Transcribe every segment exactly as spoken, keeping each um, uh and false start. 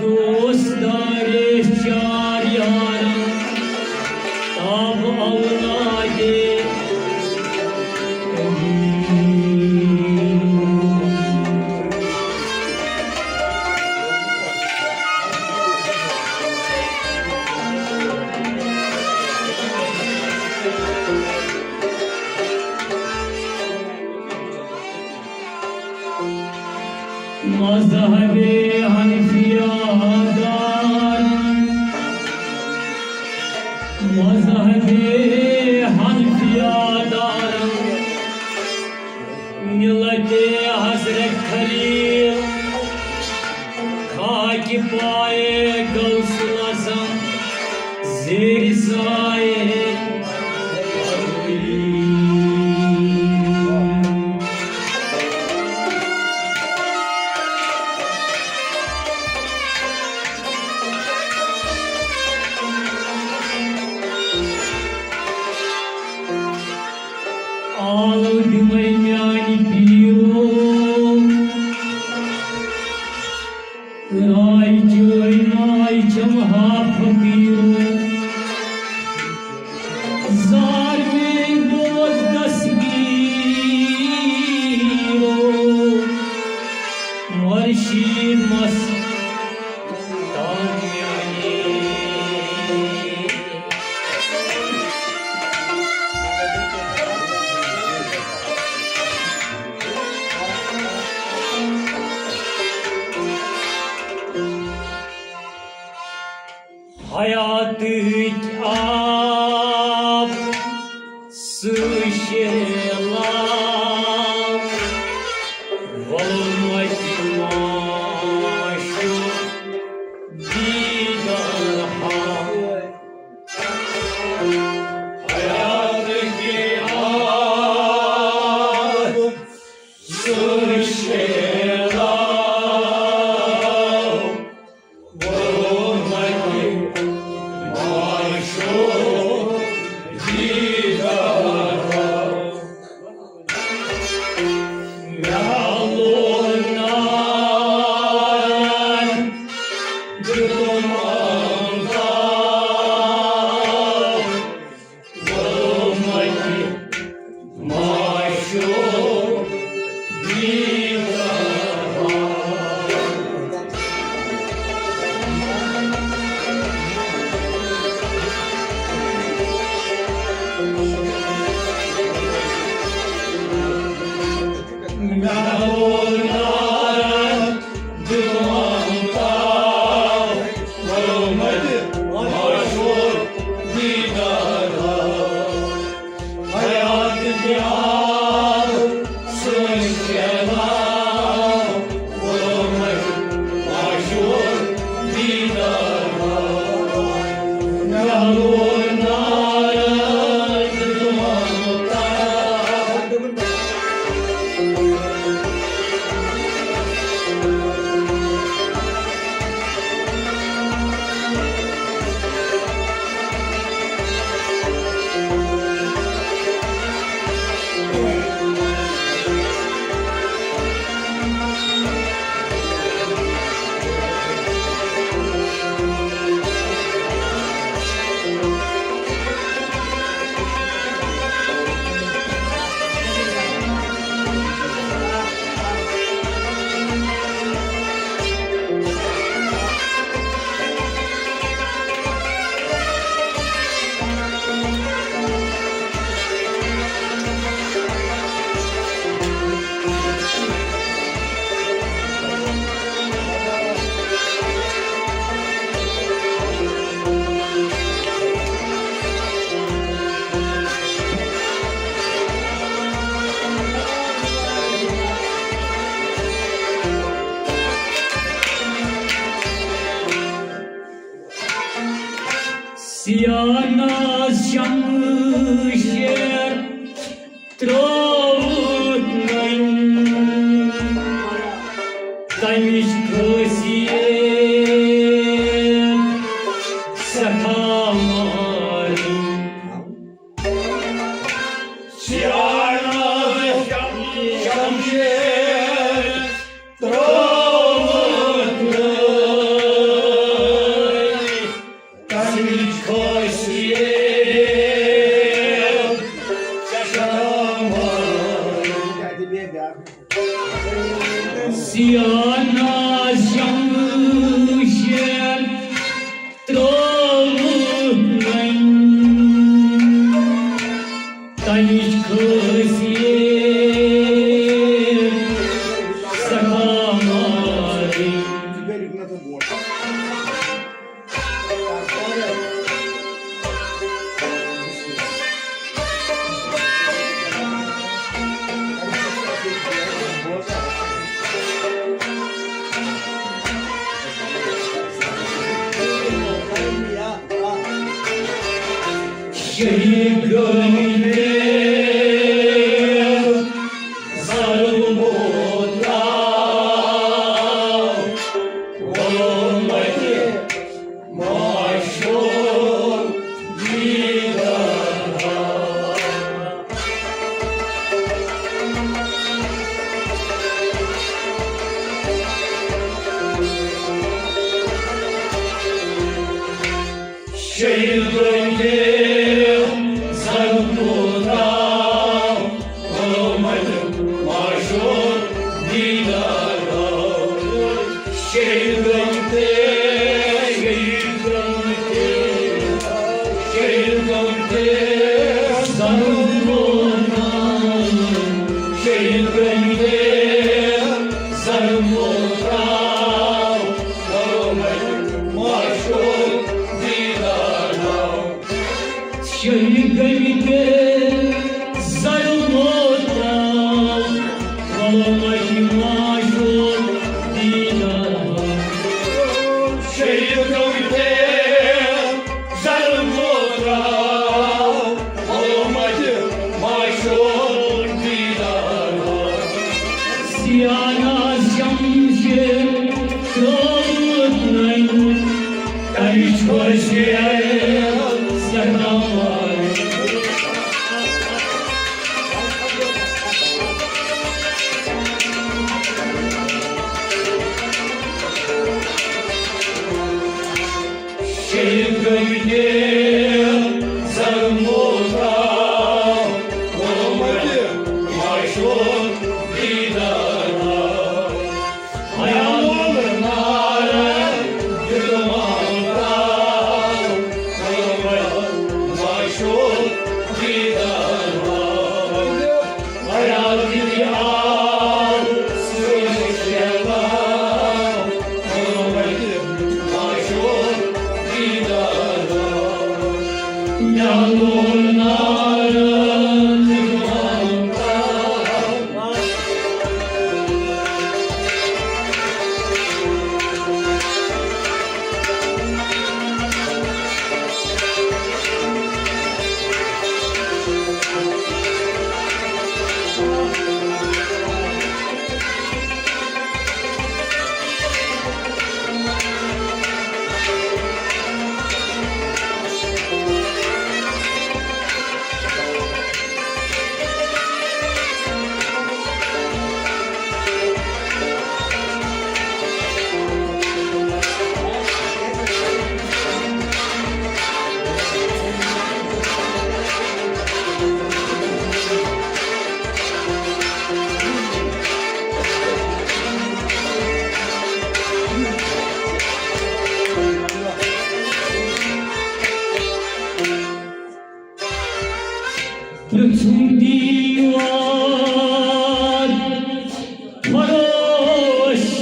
دوستارِ چار یاران، تاب اولادِ کریم۔ مذہبِ حنفیہ دار، مذہبِ حنفیہ دار، ملتِ حضرت خلیل، خاکِ پایہِ غوث الاعظم، زیرِ سایہِ آلو دِمے میانہِ پیٖرو، راے چٲنۍ راے چھم ہا فقیٖرو، زار مےٚ بوز دستگیٖرو، مرشید مس حیاتٕکۍ آب سۭتۍ شیلاب، ووٚنمَے معشوق دیدار ہاو۔ حیاتٕکۍ آب سۭتۍ شیلاب، سیاہ ناز شمشیر ترٛووُتھ نٔنۍ، تَمِچ خٲصیت سٮ۪ٹھاہ مارٕنۍ۔ سیاہ ناز شمشیر ترٛووُتھ نٔنۍ، شہید گٲمٕتۍ زرٕ موتراو، غلامت معاشُک دیٖدار۔ شہید گٔمٕتۍ زرٕ موتراو، غلامت معاشُک دیٖدار۔ شہید گٔمٕتۍ، شہید گٔمٕتۍ، شہید گٔمٕتۍ زرٕ موتراو، شہید گٔمٕتۍ زرٕ موتراو، غلامت معاشُک دیٖدار۔ شہید گٔمٕتۍ زرٕ موتراو، غلامت معاشُک دیٖدار۔ شہید گٔمٕتۍ زرٕ موتراو، غلامت معاشُک دیٖدار۔ سیاہ ناز شمشیر ترٛووُتھ ننہِ، تمِچ خٲصیت سٮ۪ٹھاہ مارٕ۔ شہید گٔمٕتۍ زرٕ موتراو، غلامت معاشُک دیٖدار۔ حیات نارٕ دِتُم تاو، غلامت معاشُک دیٖدار۔ حیات دِتُم آو، سُہ شیطان، غلامت معاشُک دیٖدار۔ مےٚ لوٚگ نار، دِتُم تاو۔ پرٛژھُن دیوار فروشس،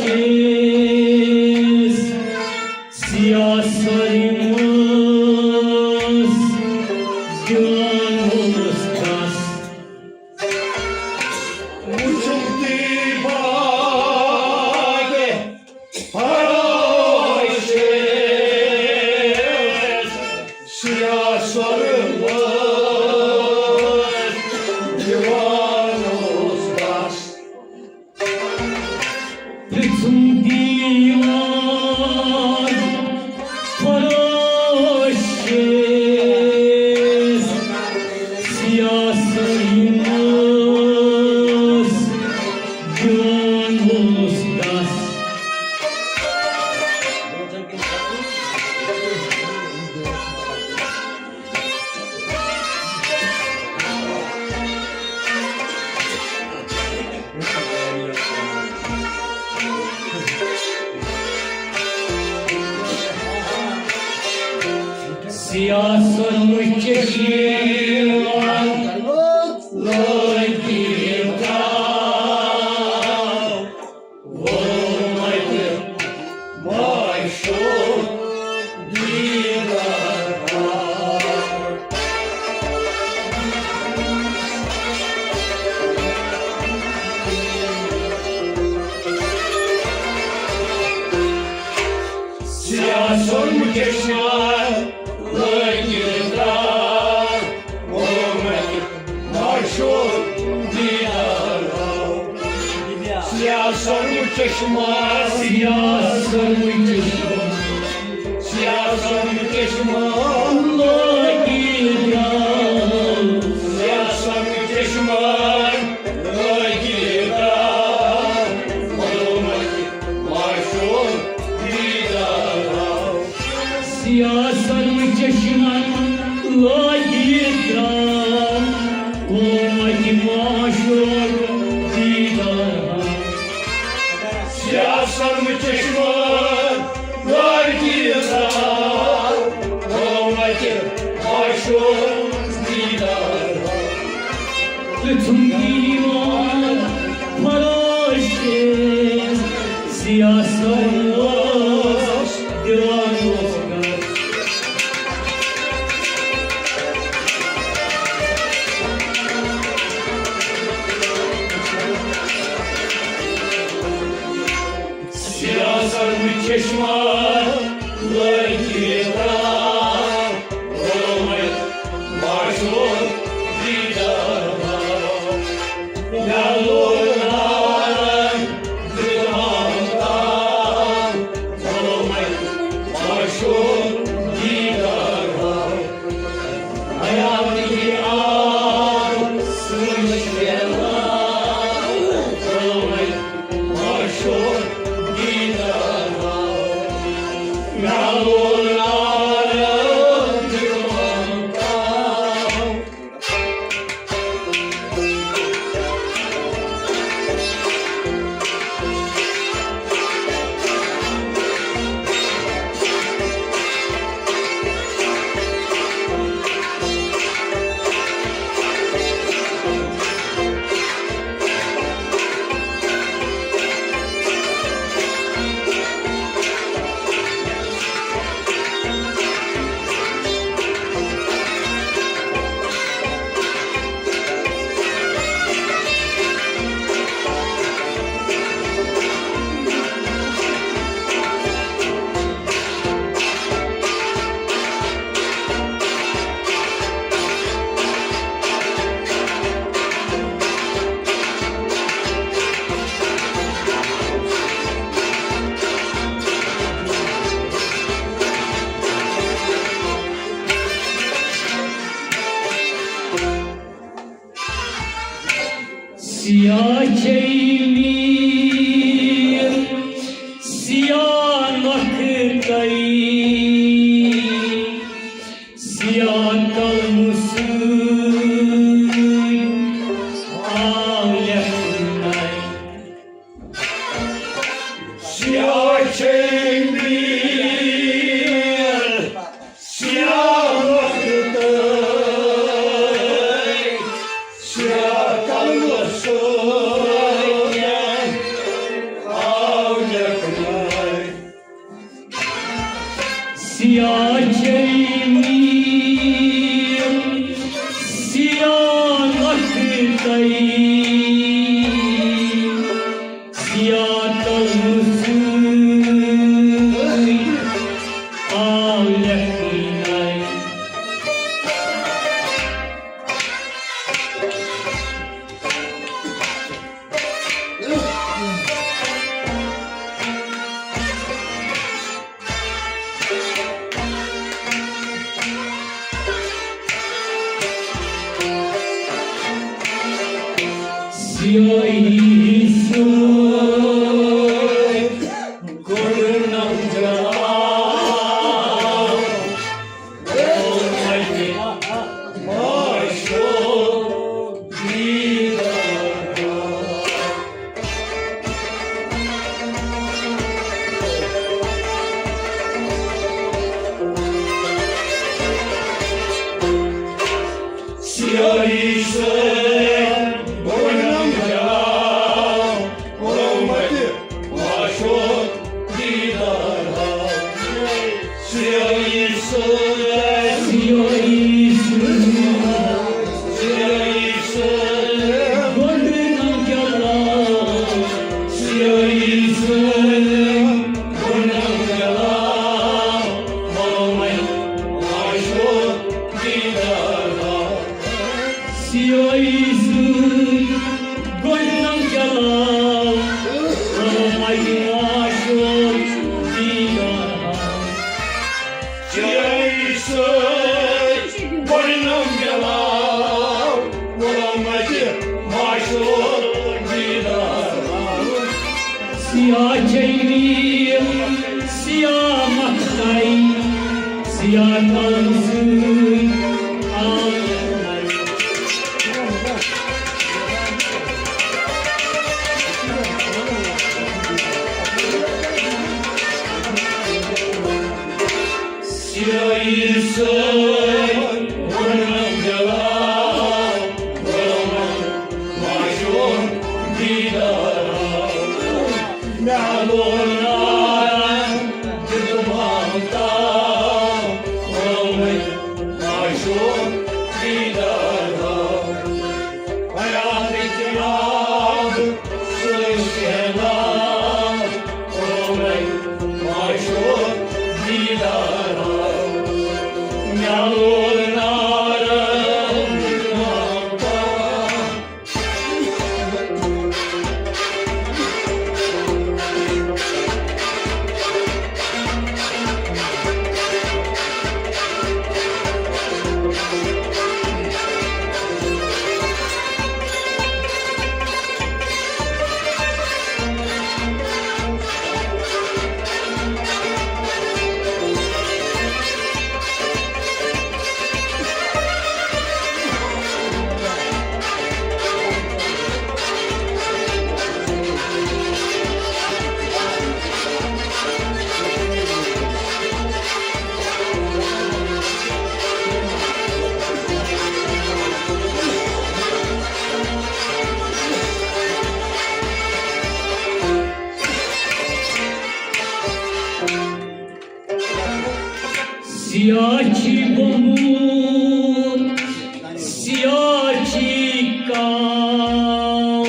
سیاہ سرمس دیوان اوس کس۔ وُچھُن دیوار فروشس، سیاہ سرمس دیوان اوس کس۔ پرٛژھُن دیوان فروشس، سیاہ سرمس دیوان اوس کس۔ سیاہ سرمٕچ چشمہٕ لٲگۍ تٔمۍ تاو۔ ووٚنمَے تہٕ شوق دیدار۔ سیاہ سرمہٕ چشمہ لٲگِتھ درٛاو، ووٚنمَے معشوق دیدار آو۔ سیاہ سرمہٕ چشمہ، سیاہ سرمہٕ چشمہ، سیاہ سرمہٕ چشمہ لٲگِتھ درٛاو۔ سیاہ سرمہٕ چشمہ لٲگِتھ درٛاو، ووٚنمَے معشوق دیدار آو۔ سیاہ سرمہٕ چشمن لٲگِتھ درٛاو، ووٚنمَے معشوق دیدار آو۔ سیاہ سرمہٕ چشمن لٲگِتھ درٛاو، ووٚنمَے معشوق دیدار آو۔ پرٛژھُم دیوان فروش کے، سیاہ سرمہٕ اوس دیوان اوس۔ سیاہ سرمہٕ چشمہ لٲگِتھ درٛاو، ووٚنمَے معشوق دیدار آو۔ مےٚ لوٚگ نارن دِلم تام، ووٚنمَے معشوق دیدار آو۔ حیاتی آو سُے شیران، ووٚنمَے معشوق دیدار آو۔ مےٚ لوٚگ نارن دِلم تام۔ سیاہ چھے میر، سیاہ نۄکھٕ تۄہہِ، سیاہ قلمہٕ سۭتۍ آو لیکھنہٕ۔ سیاہ چھے میر، سیاہ نۄکھٕ تۄہہِ، سیاہ قلمہٕ سۭتۍ آو لیکھنہٕ۔ سیاہ چھے میر، سیاہ نۄکھٕ تۄہہِ، سیاہ قلمہٕ سۭتۍ آو لیکھنہٕ۔ سیاہ کان سۭتۍ آو۔ سیاہی سۭتۍ ووٚنُن جلال، ووٚنُن معشوق دیدار۔ مےٚ لوٚگ نار، دیُتمَم تاو، ووٚنُن معشوق دیدار۔ حیاتٕکۍ آب سۭتۍ سیلاب، ووٚنُن معشوق دیدار۔ مےٚ لوٚگ نار، دیُتمَم تاو۔ سیاہ چھی بُمبُل، سیاہ چھی کاو،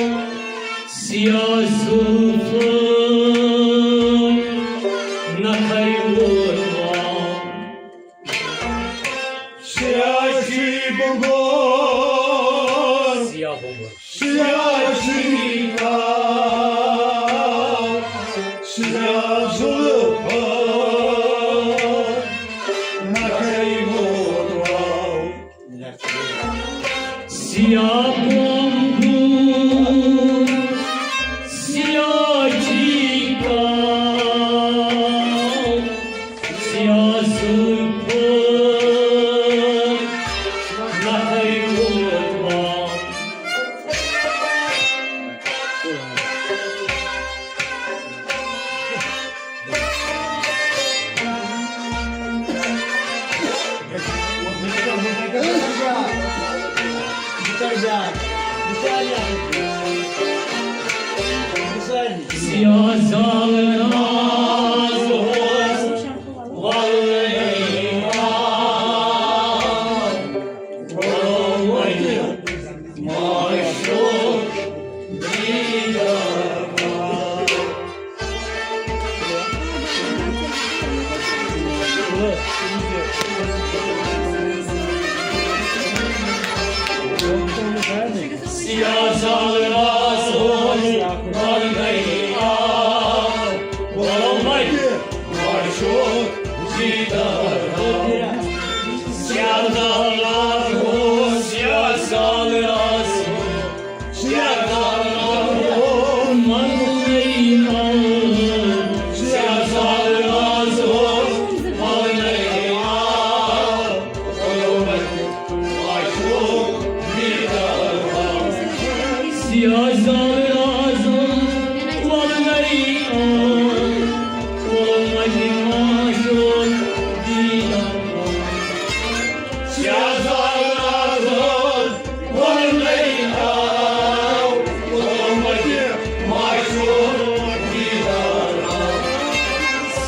سیاہ زُلفہٕ نکھے ووت واو۔ سیاہ چھی بُمبُل، سیاہ بُمبُل۔ سیاہ چھی کاو، سیاہ زُلفہٕ نکھے ووت واو۔ سیاہ بُمبُل، سیاہ چھی کاو، سیاہ زُلفہٕ نکھے ووت واو۔ سیاہ زال راز اوس ولنَے آو، ووٚنُن معشوق دیدار۔ سیاہ زال راز اوس ولنَے آو، ووٚنُن معشوق دیدار۔ سیاہ زال راز اوس، سیاہ زال راز اوس۔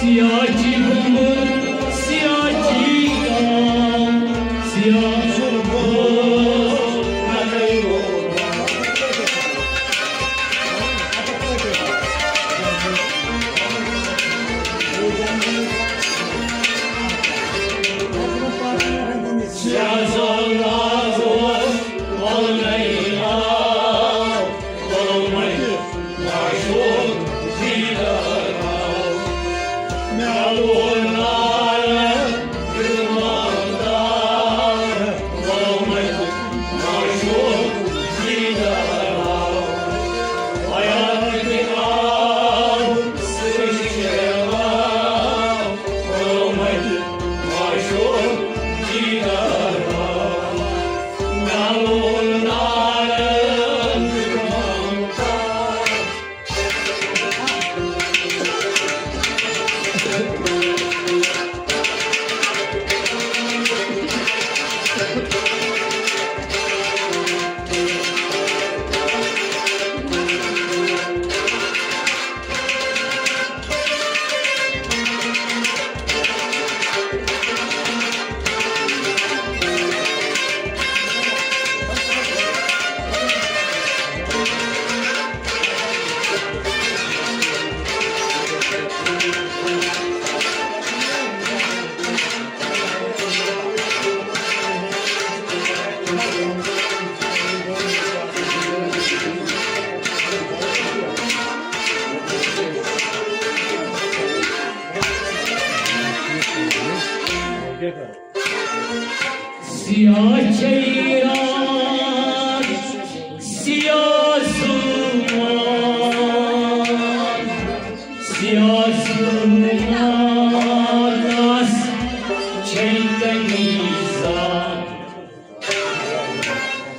سیاہ چھی بُمبُل، سیاہ چھی کاو، سیاہ زُلفہٕ نکھے ووت واو۔ سیاہ زال راز اوس ولنَے آو، ووٚنُن معشوق دیدار۔ مےٚ لوٚگ نار، دیُتمَم تاو۔ سیاہ چھے رات، سیاہ ظلمات، سیاہ ظلماتس چھے کمی ذات۔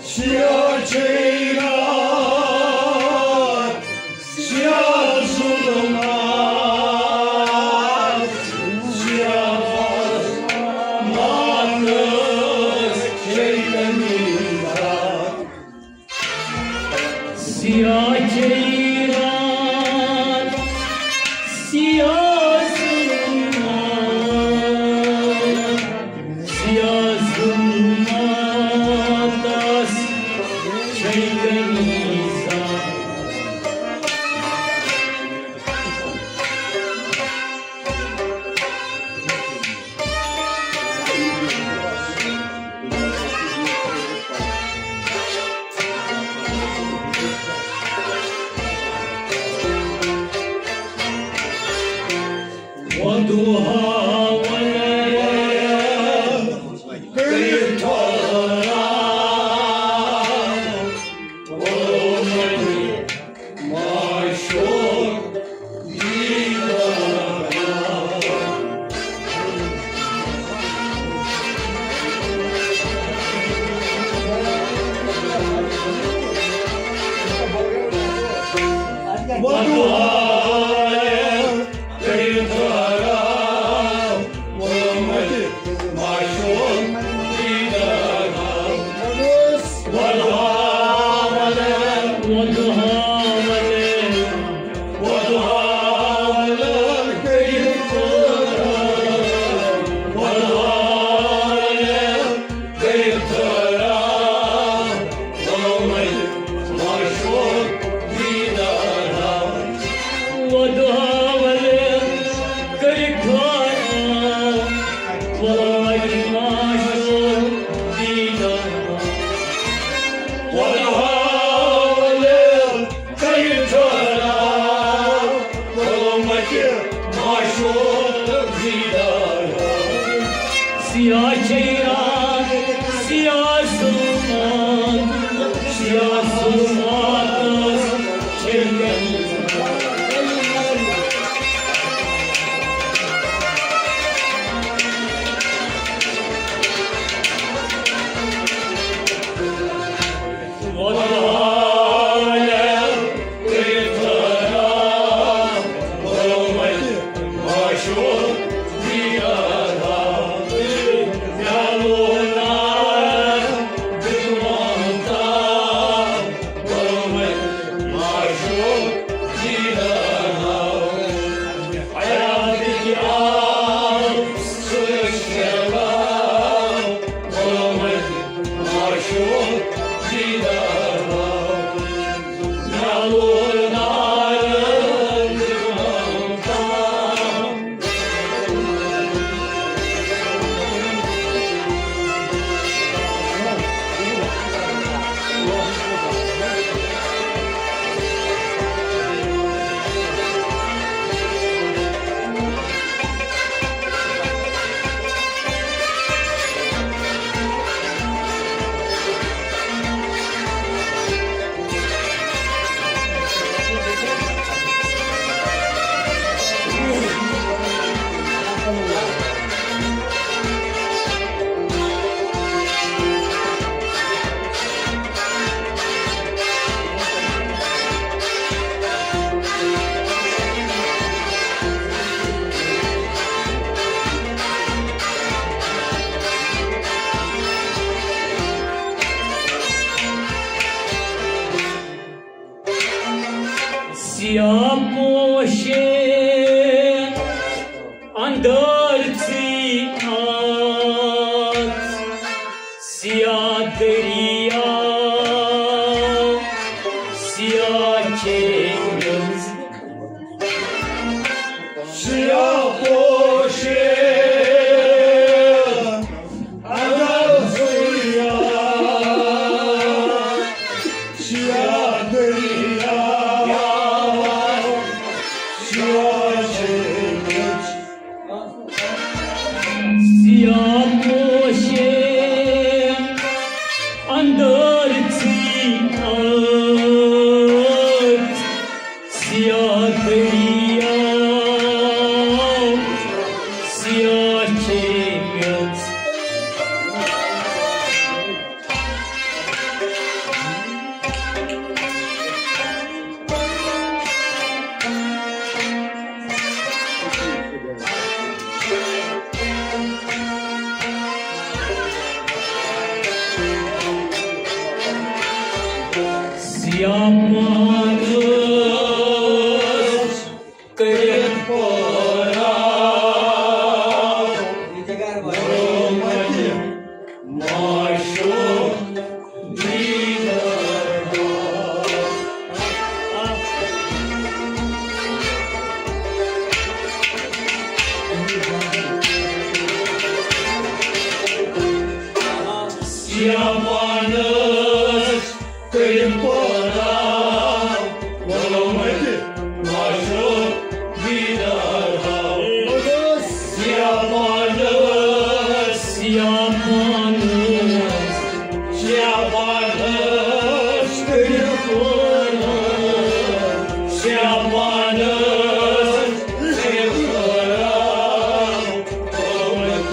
سیاہ چھے رات، سیاہ ظلمات، سیاہ ظلماتس چھے کمی ذات۔ سیاہ چھے رات، سیاہ ظلمات، سیاہ ظلماتس چھے کمی ذات۔ وضحیٰ ولید کٔرِتھ ٹھہراو، او مجید معشوق دیدار۔ وضحیٰ ولید کٔرِتھ ٹھہراو، او مجید معشوق دیدار۔ وضحیٰ ولید، وضحیٰ ولید، وضحیٰ ولید کٔرِتھ ٹھہراو، وضحیٰ ولید کٔرِتھ ٹھہراو، او مجید معشوق دیدار۔ وضحیٰ ولید کٔرِتھ ٹھہراو، او مجید معشوق دیدار۔ وضحیٰ ولید کٔرِتھ ٹھہراو، او مجید معشوق دیدار۔ سیاہ چھے رات، سیاہ ظلمات، سیاہ ظلماتس چھے کمی۔ سیاہ پوشے اندر ژٕے آس، سیاہ دریا، سیاہ چھے میٚژ۔ سیاہ پوشے اندر ژٕے آس، سیاہ دریا، سیاہ چھے میٚژ۔ یا چھے میٚژ۔ سیاہ پانس کٔرِتھ پٲراو ووٚنمُت معشوق دیدار۔ سیاہ پانس کٔرِم پٲدٕ، ووٚنمُت معشوق دیدار ہاو۔ سیاہ پانس، سیاہ پانس، سیاہ پانس کٔرِم پٲدٕ، سیاہ پانس کٔرِم پٲدٕ، ووٚنمُت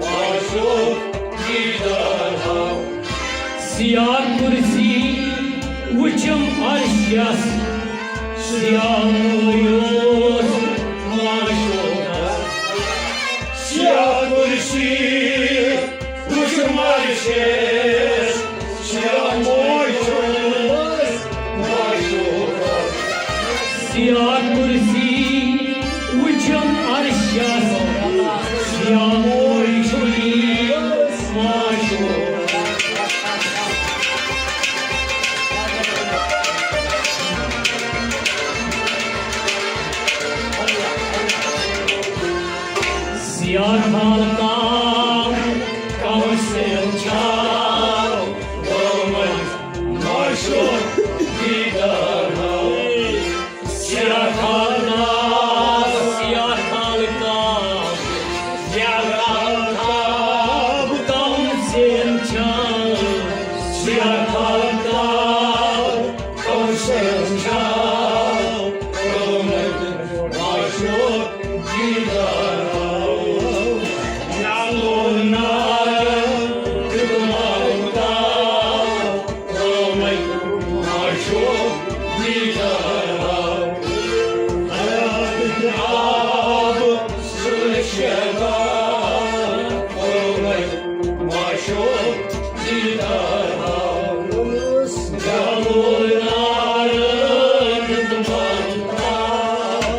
معشوق دیدار ہاو۔ سیاہ کرسی وٕچھم عرشس، سیاہ مٲیوس معشوقس۔ سیاہ کرسی وٕچھم عرشس، سیاہ مٲیوس معشوقس۔ سیاہ کرسی وٕچھم عرشس، سیاہ مٲیوس معشوقس۔ سیاہ خالقاہ کمسن چھاو، ووٚنمُت معشوق دیدار ہاو۔ سیاہ خالقاہ، سیاہ خالقاہ، سیاہ خالقاہ کمسن چھاو، سیاہ خالقاہ کمسن چھاو، ووٚنمُت معشوق دیدار ہاو۔ جلو نار دیدار ہاو، ووٚنمُت معشوق دیدار ہاو۔ حیات آب سُرشدار، ووٚنمُت معشوق دیدار ہاو۔ جلو نار دیدار ہاو۔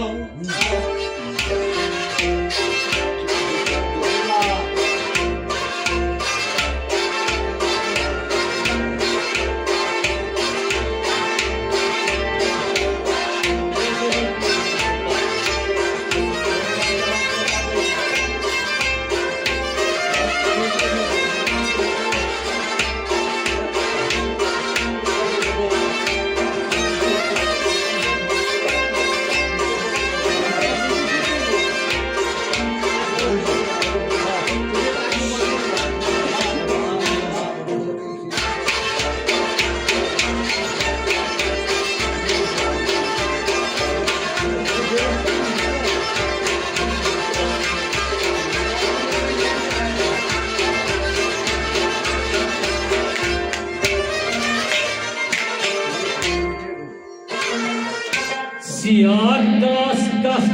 سیاہ داس داس،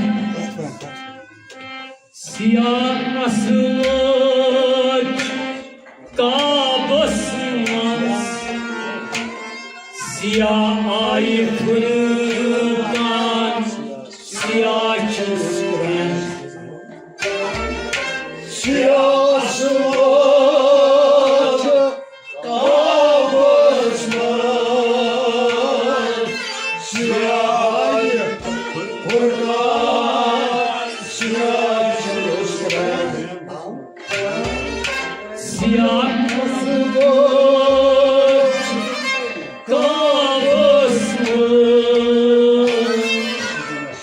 سیاہ اصل کعبس منٛز، سیاہ آیہِ فرقان، سیاہ چھُس پرٛٮ۪تھ سیاہ سُہ کعبس منٛز، سیاہ فرقان، سیاہ چھُس پرٛٮ۪تھ سیاہ کعبس منٛز،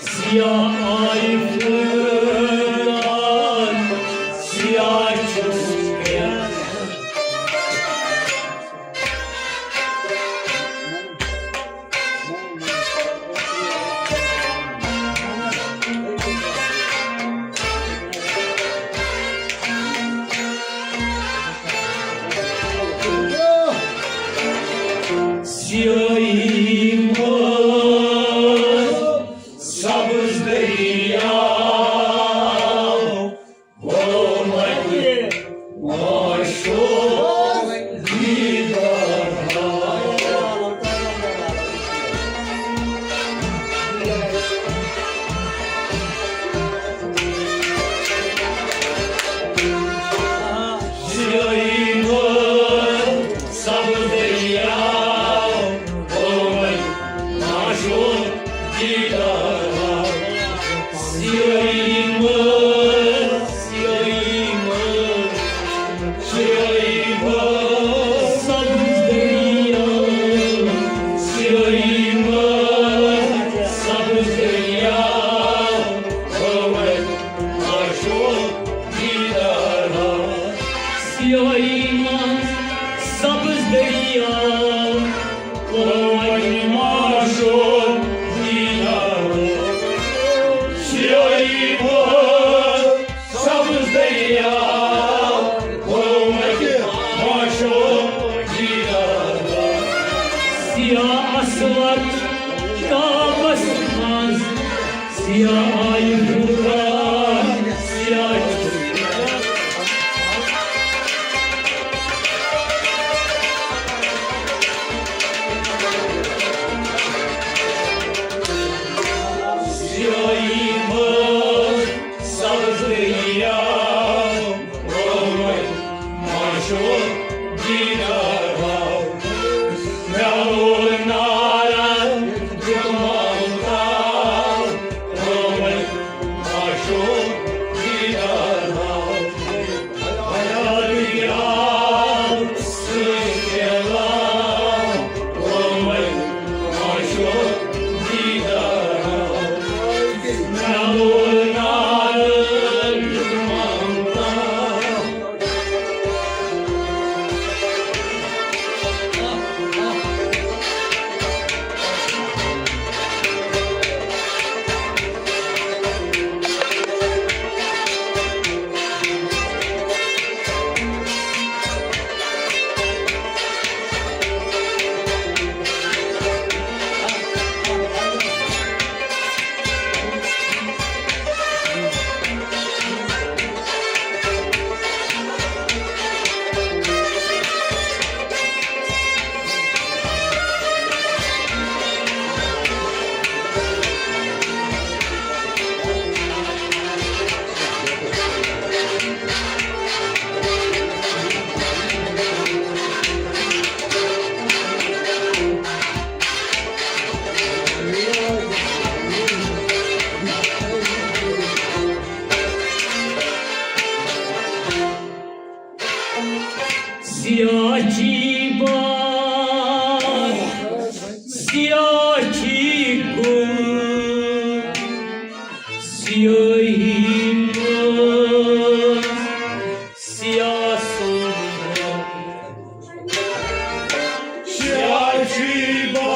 سیاہ آیہِ فرقان، سیاہ چھُس پرٛٮ۪تھ سیاہی منٛز سبز دٔریاو، وۄنۍ ما چھُ دیدار۔ سیاہی منٛز سبز دٔریاو، وۄنۍ ما چھُ دیدار۔ سیاہ اسود کعبس منٛز، سیاہ آیہِ پھُٹران، سیاہ چھُ۔ سیاہی منٛز سبز دٔریاو، وۄنۍ ما چھُ دیدار۔ مےٚ لوگ نارٕ، دیُت مامتاو، وۄنۍ ما چھُ دیدار۔ سیاہ چی بار، سیاہ چی گُل، سیاہی منٛز سیاہ سُنٛد۔ سیاہ چی بار،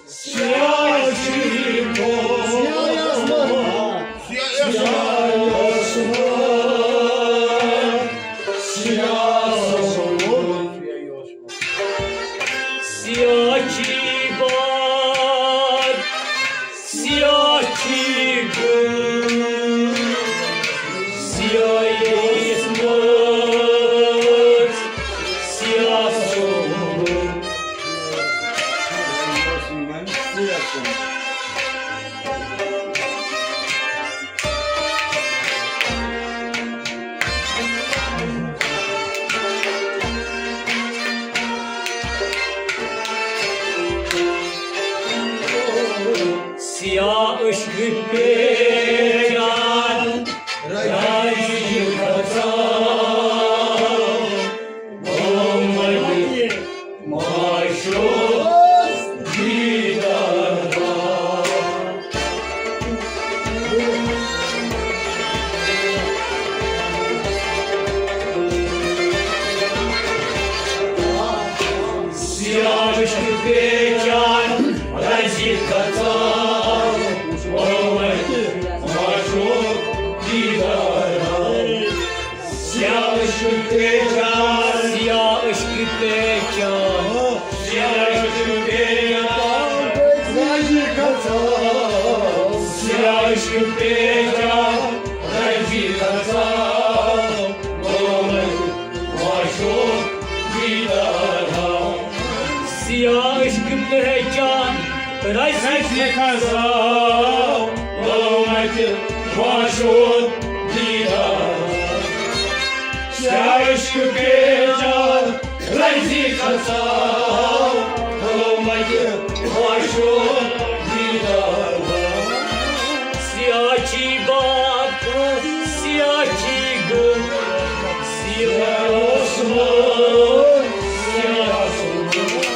سیاہ چی بار، سیاہ آسمان، سیاہ آسمان، سیاہ سمندر۔ سیاہ چی بار، سیاہ چی گُل، سیاہی منٛز سیاہ سمندر۔ سیاہ عشق پیچان، رنجہِ کھژان، آمدِ معشوق دیدار۔ سیاہ عشق پیچان، رنجہِ کھژان، آمدِ معشوق دیدار۔ سیاہ عشق پیچان، سیاہ عشق پیچان، سیاہ عشق پیچان، رنجہِ کھژان۔ سیاہ عشق پیچان، رنجہِ کھژان، آمدِ معشوق دیدار۔ سیاہ عشق پیچان، رنجہِ کھژان، آمدِ معشوق دیدار۔ سیاہ عشق پیچان، رنجہِ کھژان، آمدِ معشوق دیدار۔ سیاہ چی بار، سیاہ چی گُل، سیاہ آسمان، سیاہ سمندر۔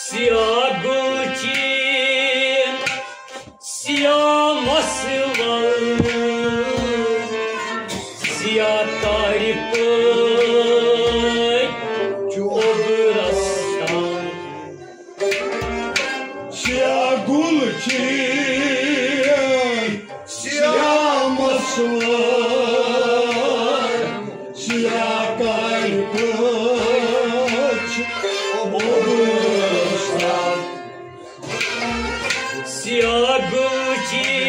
سیاہ گُلچین، سیاہ مسلہٕ، سیاہ تارِ پٲٹھۍ اوٚبرس تام۔ سیاہ گُلچین، سیاہ مسلہٕ، سیاہ تارِ پٲٹھۍ اوٚبرس تام۔ سیاہ گُلچین،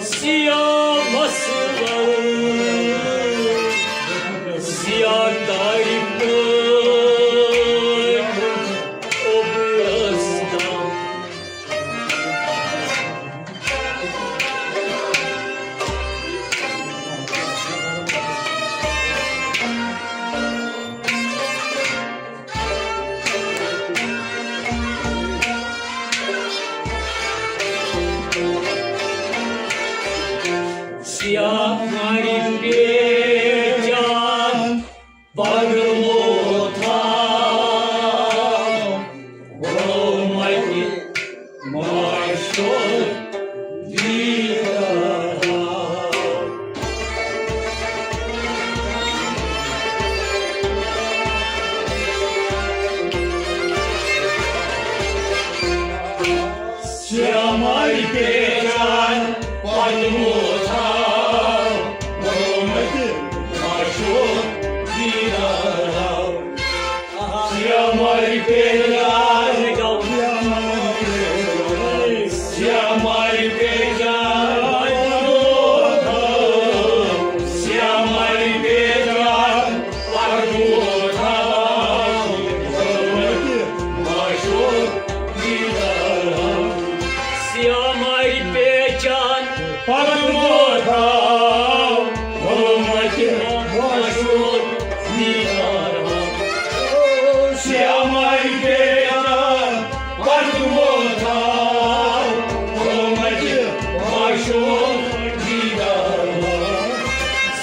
سیاہ مسلہٕ، سیاہ تارِ پٲٹھۍ اوٚبرس تام۔ سیاہ مَرِ پیچان پَرمو تھاو، گوٚو مَتہِ مَشہوٗر دیٖدار۔ سیاہ مَرِ پیچان پَرمو تھاو، گوٚو مَتہِ مَشہوٗر دیٖدار۔ سیاہ مَرِ پیچان، سیاہ مَرِ پیچان، سیاہ مَرِ پیچان، پَرمو تھاو، مَشہوٗر دیٖدار۔ سیاہ مَرِ پیچان، پَرمو تھاو، مَتہِ مَشہوٗر دیٖدار۔ سیاہ مَرِ پیچان، پَرمو تھاو، مَتہِ مَشہوٗر دیٖدار۔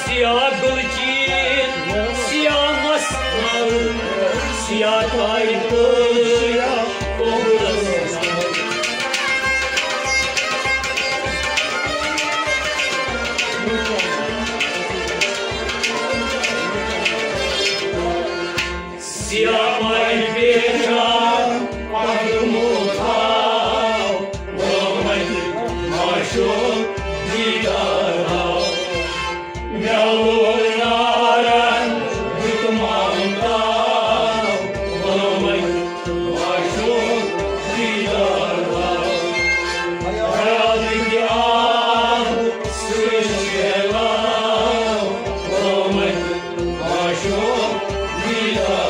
سیاہ گُلچین، سیاہ مسلہٕ، سیاہ تارِ پٲٹھۍ اوٚبرس تام۔ سیاہ مَرِ پیچان پَرمو تھاو، مَتہِ مَشہوٗر دیٖدار۔ مےٚ لوگ نارَن دیُت مَمتا، مَتہِ مَشہوٗر دیٖدار۔ خیالٕکۍ آب سۭتۍ شیلاو، مَتہِ مَشہوٗر دیٖدار۔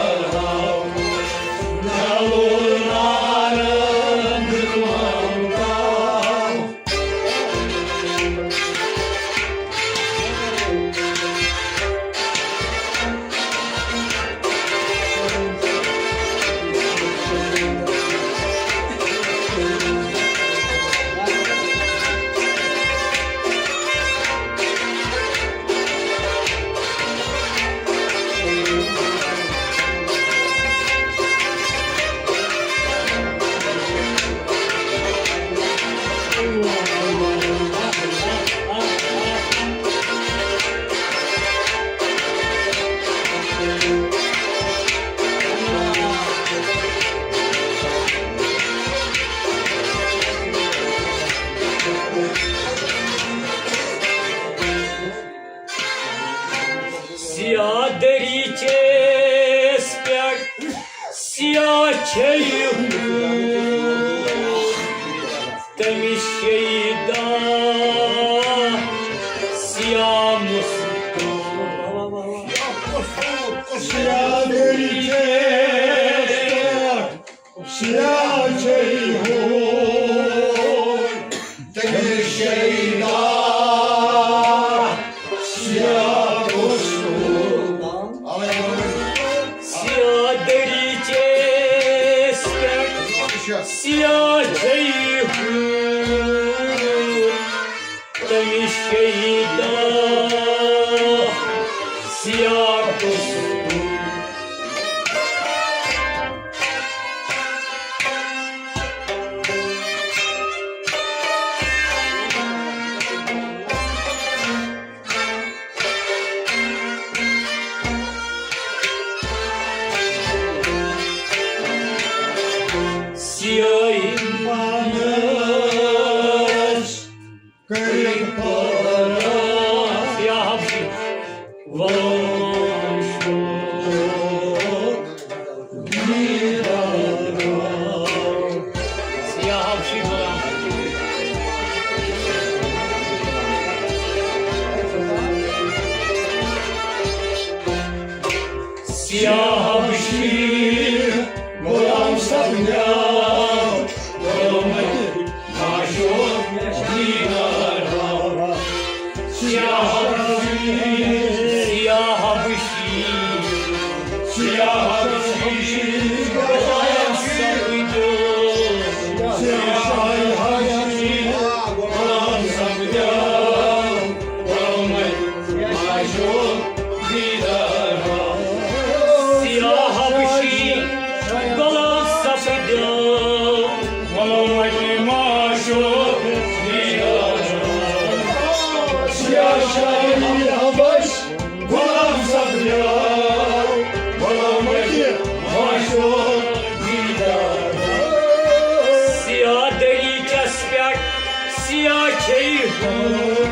سیاہ چھے ہُہ، تٔمِس شیدا سیاہ مُسکُل۔ سیاہ دٔری چھے، سیاہ چھے ہُہ، تٔمِس شیدا سیاہ مُسکُل۔ سیاہ دٔری چھے، سیاہ چھے ہُہ، تٔمِس شیدا سیاہ مُسکُل۔ سیاہی پانس کٔرِتھ پٲدٕ۔ سیاہ حبشی غلام شوق دیدار۔ سیاہ حبشی غلام۔ سیاہ حبشی غلام سپدیو، غلام معشوق دیدار۔ سیاہ حبشی، سیاہ حبشی، سیاہ حبشی غلام سپدیو، سیاہ حبشی غلام سپدیو، غلام معشوق دیدار۔ سیاہ حبشی غلام سپدیو، غلام معشوق دیدار۔ سیاہ شاہی حبش غلام سپدیو، غلام معشوق دیدار۔ سیاہ دٔری چس پٮ۪ٹھ سیاہ چھے ہُہ،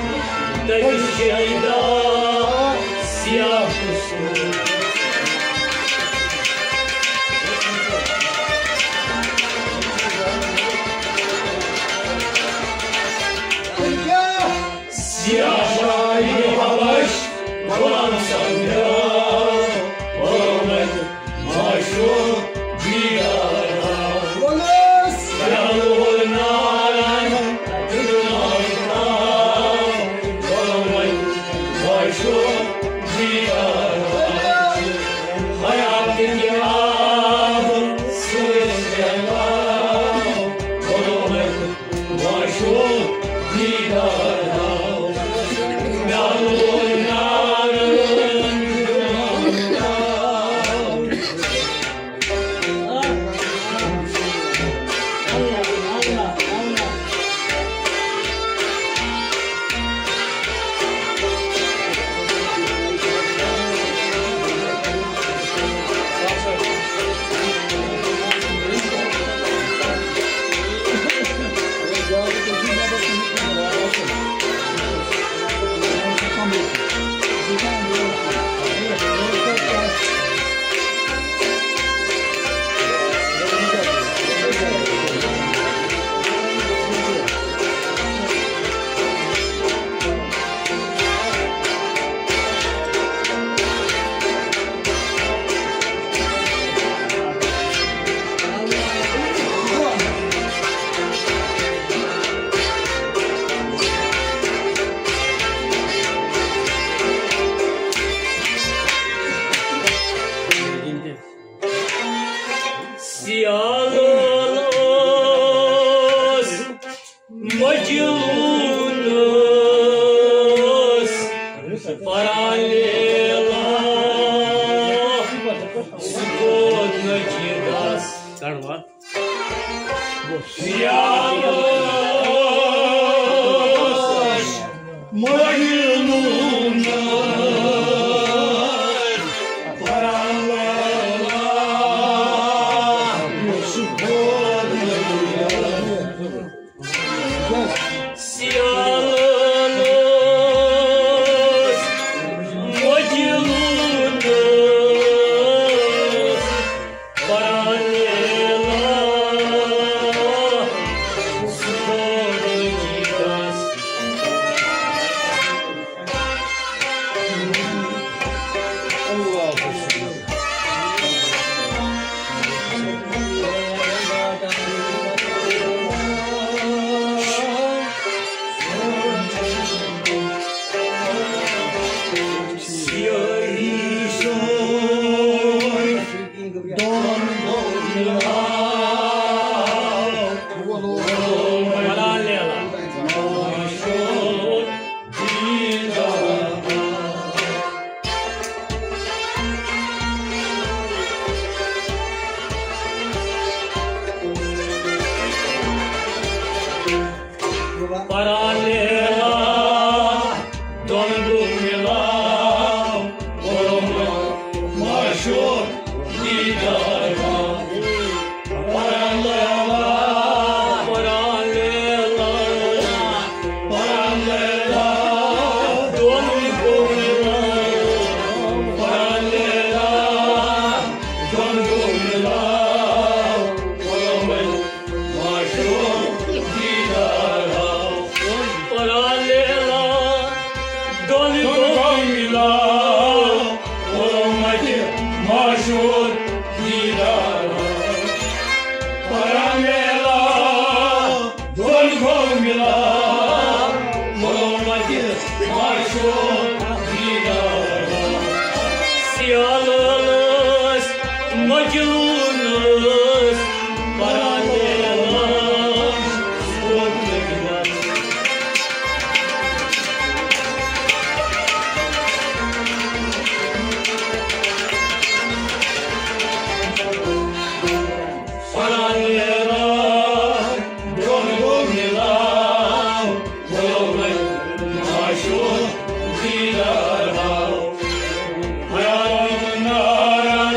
تٔمِس شیدا سیاہ قصور۔ سیاہ شاہی حبش غلام سپدیو، غلام معشوق دیدار۔ وَلَس۔ یَلہٕ وول نارَن دُنیاہُک ناو، غلام معشوق دیدار۔ حیاتٕکۍ آب سۭتۍ رلاو، غلام معشوق دیدار۔ یَلہٕ وول نارَن دُنیاہُک ناو۔ سیالہٕ اوس مجنون اوس پران لیلا، سُہ کھوت نجیدس۔ سیالہٕ اوس مجنون اوس پران لیلا، سُہ کھوت نجیدس۔ سیالہٕ اوس مجنون اوس، پران لیلا دۄن گوٚو مِلاو، کوٚرُم معشوق دیدار۔ پران لیلا، پران لیلا، پران لیلا، دۄن گوٚو مِلاو۔ پران لیلا، دۄن گوٚو مِلاو، کوٚرُم معشوق دیدار ہاو۔ پران لیلا، دۄن گوٚو مِلاو، کوٚرُم اَتہِ معشوق دیدار ہاو۔ پران لیلا، دۄن گوٚو مِلاو، کوٚرُم اَتہِ معشوق دیدار ہاو۔ سیال ٲس، مجنون ٲس، پران لیلا، پران لیلا، دۄن گوٚو مِلاو، کوٚرُم اَتہِ معشوق دیدار ہاو۔ خیال نارن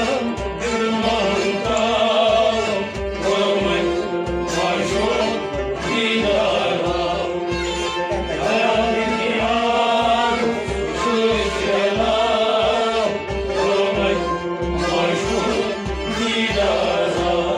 دیُت ممتا، کوٚرُم اَتہِ معشوق دیدار ہاو۔ خیال یار سۭتۍ پھیلاو، کوٚرُم اَتہِ معشوق دیدار ہاو۔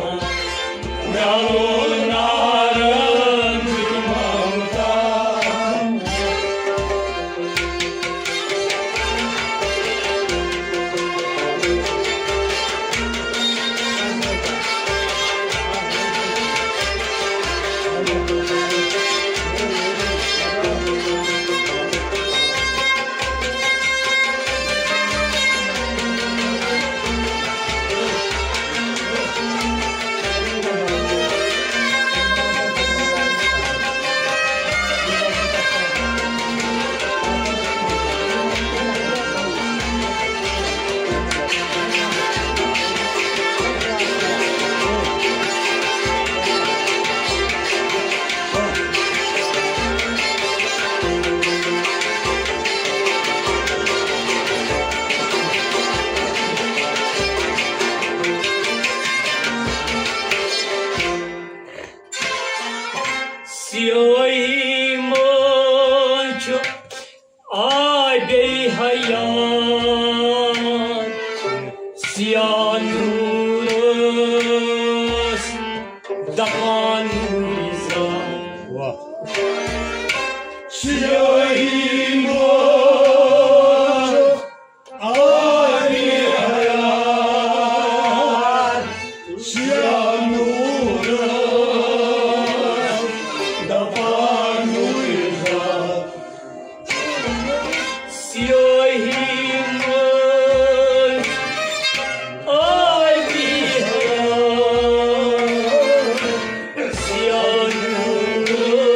سیٲہی منٛز چھُ آبے حیات، سیاہ نوٗرس دپان نوٗرِ ذات۔ واہ۔ سیٲہی منٛز آبِ حیات، سیاہ نوٗرس دپان نوٗرِ ذات۔ سیٲہی منٛز آبِ حیات، سیاہ نوٗرس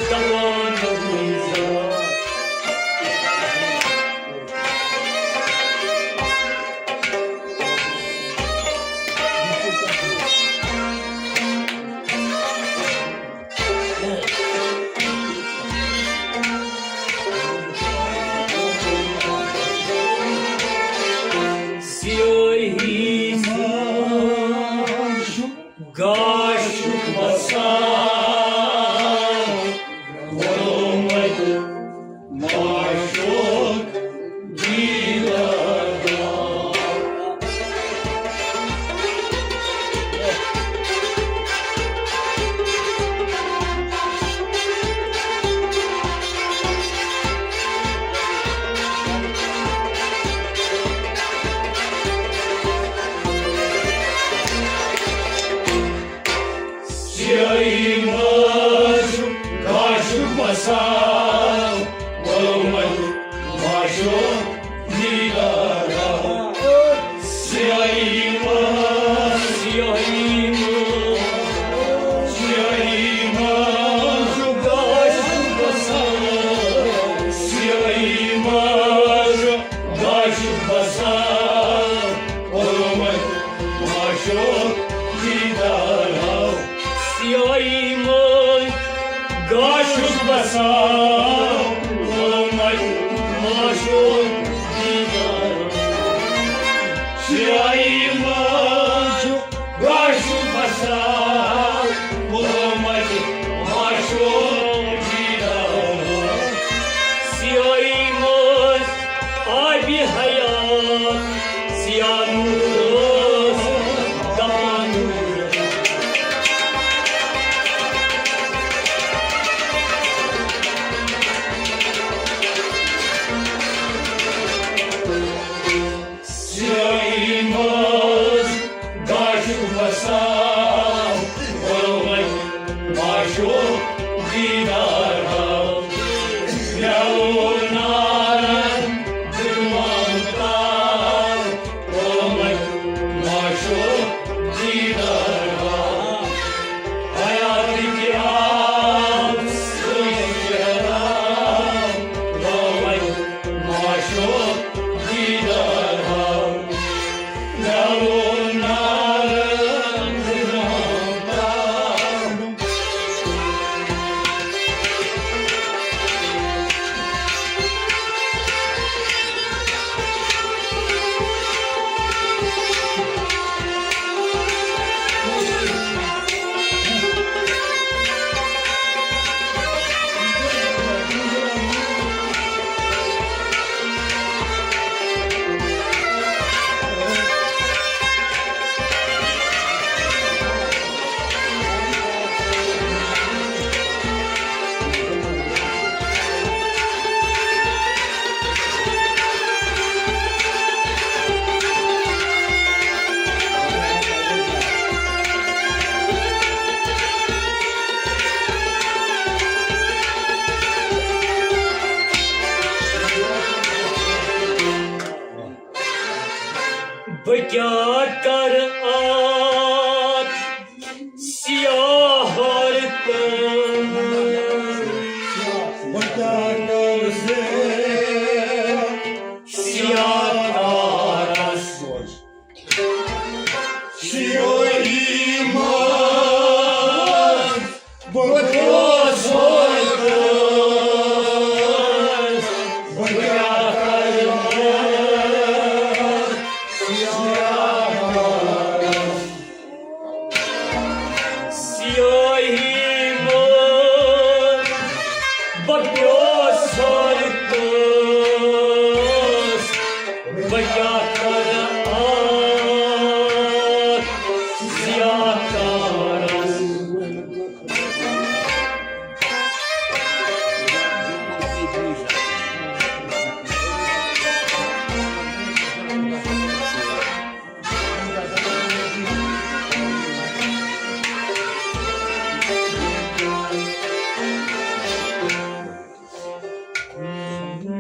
دپان نوٗرِ ذات۔ سال وومت معشوق دیدار آو۔ سیاہی منٛز، سیاہی منٛز، سیاہی منٛز گاش بسان۔ سیاہی منٛز گاش بسان وومت معشوق دیدار آو۔ سیاہی منٛز گاش بسان وومت معشوق دیدار۔ سیاہی منٛز گاش بسان وومت معشوق دیدار۔ سیاہی منٛز آبِ حیات سیاہ نور اوس دپان۔ سیاہی منٛز گاش بسان وومت معشوق دیدار آو۔ یلو نارن دِلوان تام وومت معشوق دیدار آو۔ حیاتٕکۍ آب سۭتۍ پھیران وومت معشوق دیدار آو۔ یلو نارن دِلوان تام۔ بہٕ کیٛاہ کرٕ اَتھ سیاہر تہٕ بہٕ کیٛاہ کرٕ زِ سیاہ تارس سیٲہی منٛز بہٕ کیٛاہ کرٕ بہٕ کیٛاہ کرٕ سیاہ تارس سیاہی منٛز بہٕ کیٛاہ کرٕ بہٕ کیٛاہ کرٕ اَتھ سیاہ تارس۔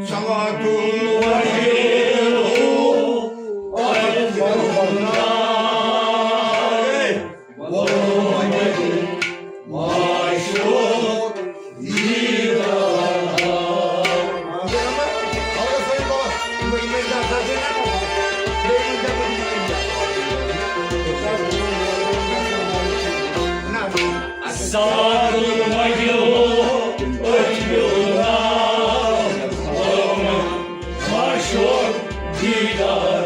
صلوات الوحی سواد المجلو أجلو معشوق دیدار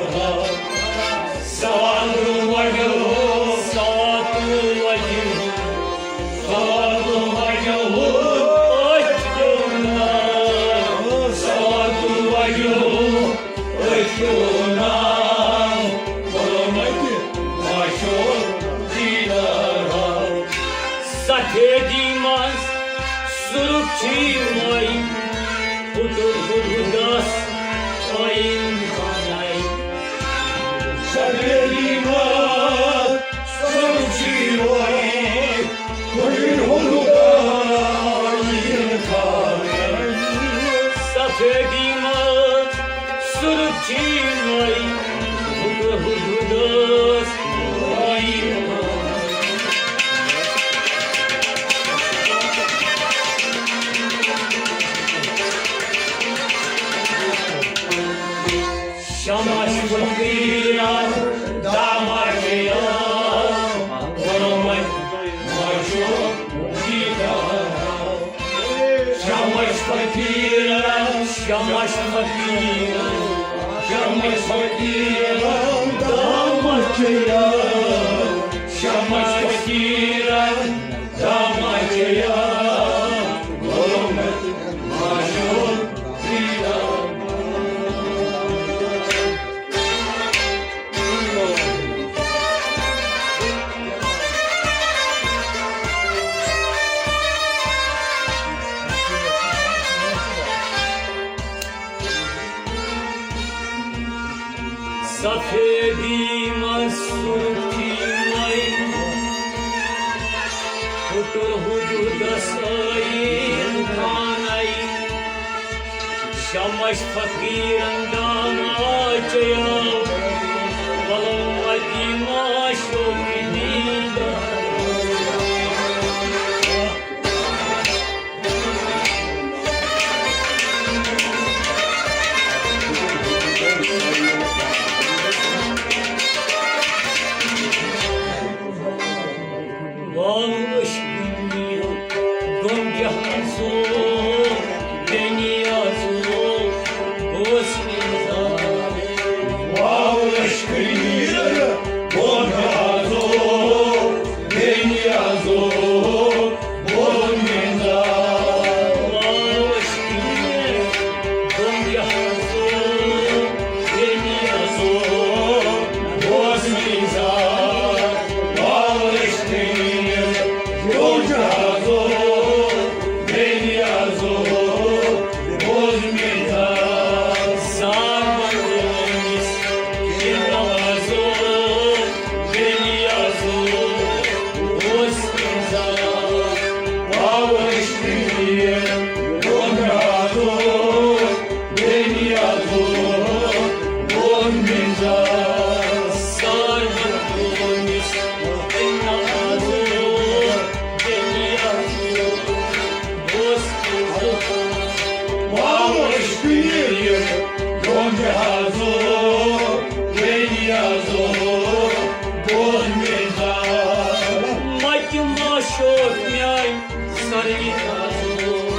سواد المجلو سواد المجلو سواد المجلو أجلو سواد المجلو أجلو معشوق دیدار سفیدی منٛز سُرُخ چھُ یِمے پُتُر ہُدہُدس ٲیٖن بنٲے۔ سفیدی منٛز سُرُخ چھُ یِمے پُتُر ہُدہُدس ٲیٖن بنٲے۔ شمس فقیرن، شمس فقیرن دامہ چیا، شمس فقیرن دامہ چیا، غلامت معشوق پیرا۔ سفیدی منٛز سُرخی مَے، پھُٹُر وجوٗدس ٲییٖن خانَے۔ شمس فقیرن دامہ چیا، ولو اتی معشوق دیدہ۔ واو عشقی گم جہازو، بے نیازو، بوز نظام۔ واو عشقی گم جہازو، بے نیازو، بوز نظام۔ واو عشقی گم جہازو، بے نیازو، بوز نظام۔ واو عشقی گم جہازو، بے نیازو، بوز نظام۔ سار بنگلٲنِس کِن نوازو، بے نیازو، بوز نظام۔ واو عشقی گم جہازو، بے نیازو، بوز نظام۔ سار بنگلٲنِس کِن نوازو، بے نیازو، بوز نظام۔ واو عشقی گم جہازو، بے نیازو، بوز نظام۔ متہِ معشوق میانہِ سروِنازو۔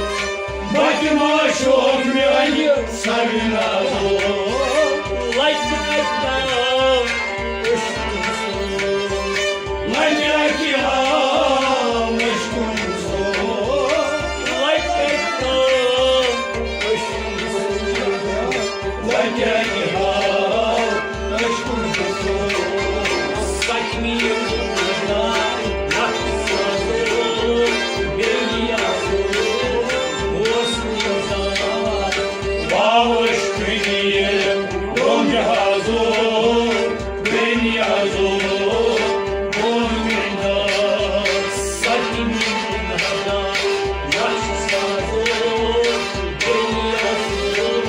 متہِ معشوق میانہِ سروِنازو۔ لگہِ اکہِ دام عشقُن سوز۔ لگہِ اکہِ دام عشقُن سوز۔ لگہِ اکہِ دام عشقُن سوز۔ لگہِ اکہِ دام عشقُن سوز۔ سچ میون خدا، حق سازو، بے نیازو، بوز نظام۔ واو عشقی گم جہازو، بے نیازو، بوز نظام۔ سچ میون خدا، حق سازو، بے نیازو،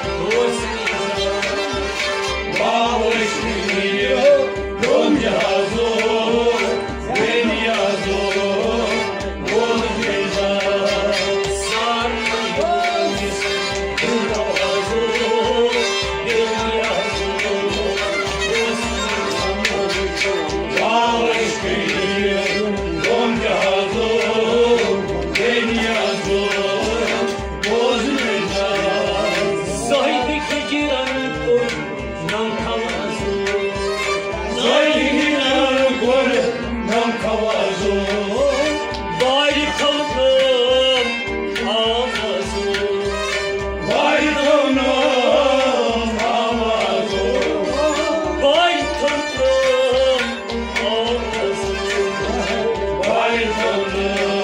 بوز نظام۔ واو عشقی گم جہازو، بے نیازو، بوز نظام۔ سار بنگلٲنِس کِن نوازو، بے نیازو، بوز نظام۔ واو عشقی گم جہازو، بے نیازو، بوز نظام۔ زاہد ہجرن کوٚر نم خواصو۔ زاہد ہجرن کوٚر نم خواصو۔ بارِ خلقن آوازو۔ بارِ خلقن آوازو۔ بارِ خلقن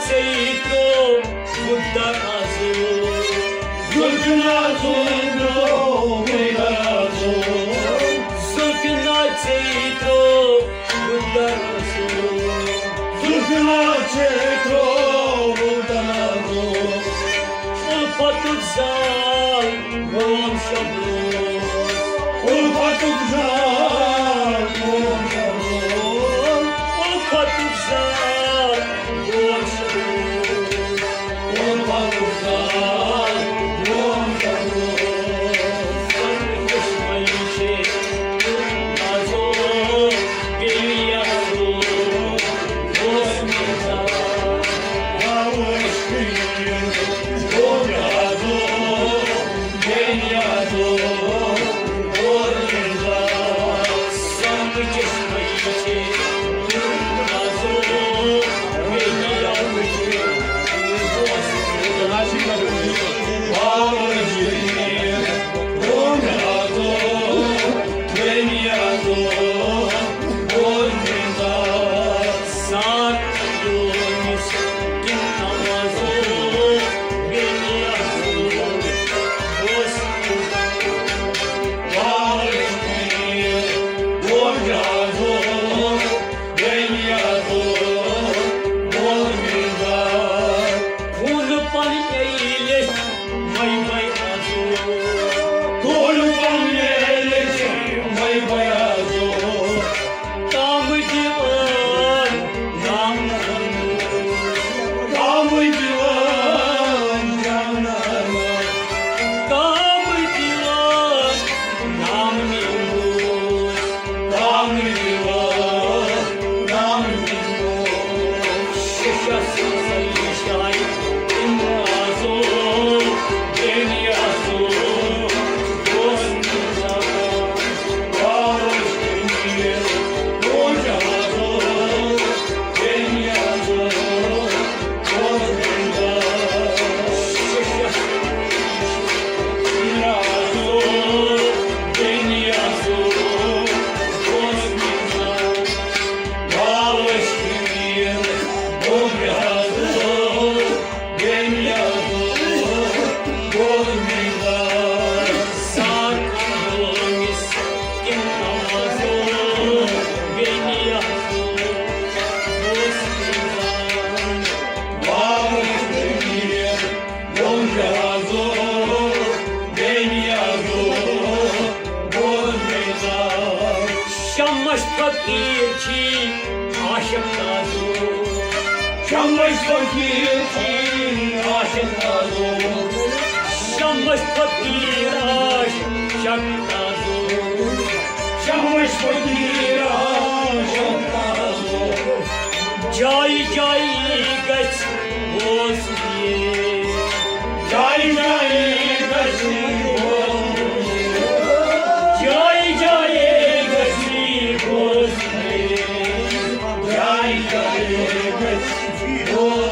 ژےٚ ترٛوو بُدھا عظوٗ۔ زُلفِنا ژےٚ ترٛوو بُدھا عظوٗ۔ زُلفِنا ژےٚ ترٛوو بُدھا عظوٗ۔ زُلفِنا ژےٚ ترٛوو بُدھا عظوٗ۔ اُلفتُک زال گوم شبنم۔ اُلفتُک زال گوم شبنم۔ اُلفتُک زال گوم شبنم۔ اُلفتُک زال گوم شبنم۔ سۄنہٕ چشمے چھِ نازو بیٚیہِ یَتھ اوس مےٚ زال۔ ساتھ یونس کِن آوازو بیٚیہِ آسو دوست۔ خوٗن پن ییٚلہِ مَے مَے آسو۔ خوٗن پن ییٚلہِ مَے مَے آسو۔ کامہٕ دِوان نام نام۔ کامہٕ دِوان نام نام۔ کامہٕ دِوان نام نام۔ کامہٕ دِوان نام نام۔ شیشس سایہِ شایہِ اندازو، دُنیازو، دوست۔ شمس فقیر چھی عاشق تازو۔ شمس فقیر چھی عاشق تازو۔ شمس فقیر عاشق تازو۔ شمس فقیر عاشق تازو۔ جایہِ جایہِ گژھِ بوزنہِ۔ جایہِ جایہِ گژھِ بوزنہِ۔ جایہِ جایہِ گژھِ بوزنہِ۔ جایہِ جایہِ گژھِ بوزنہِ۔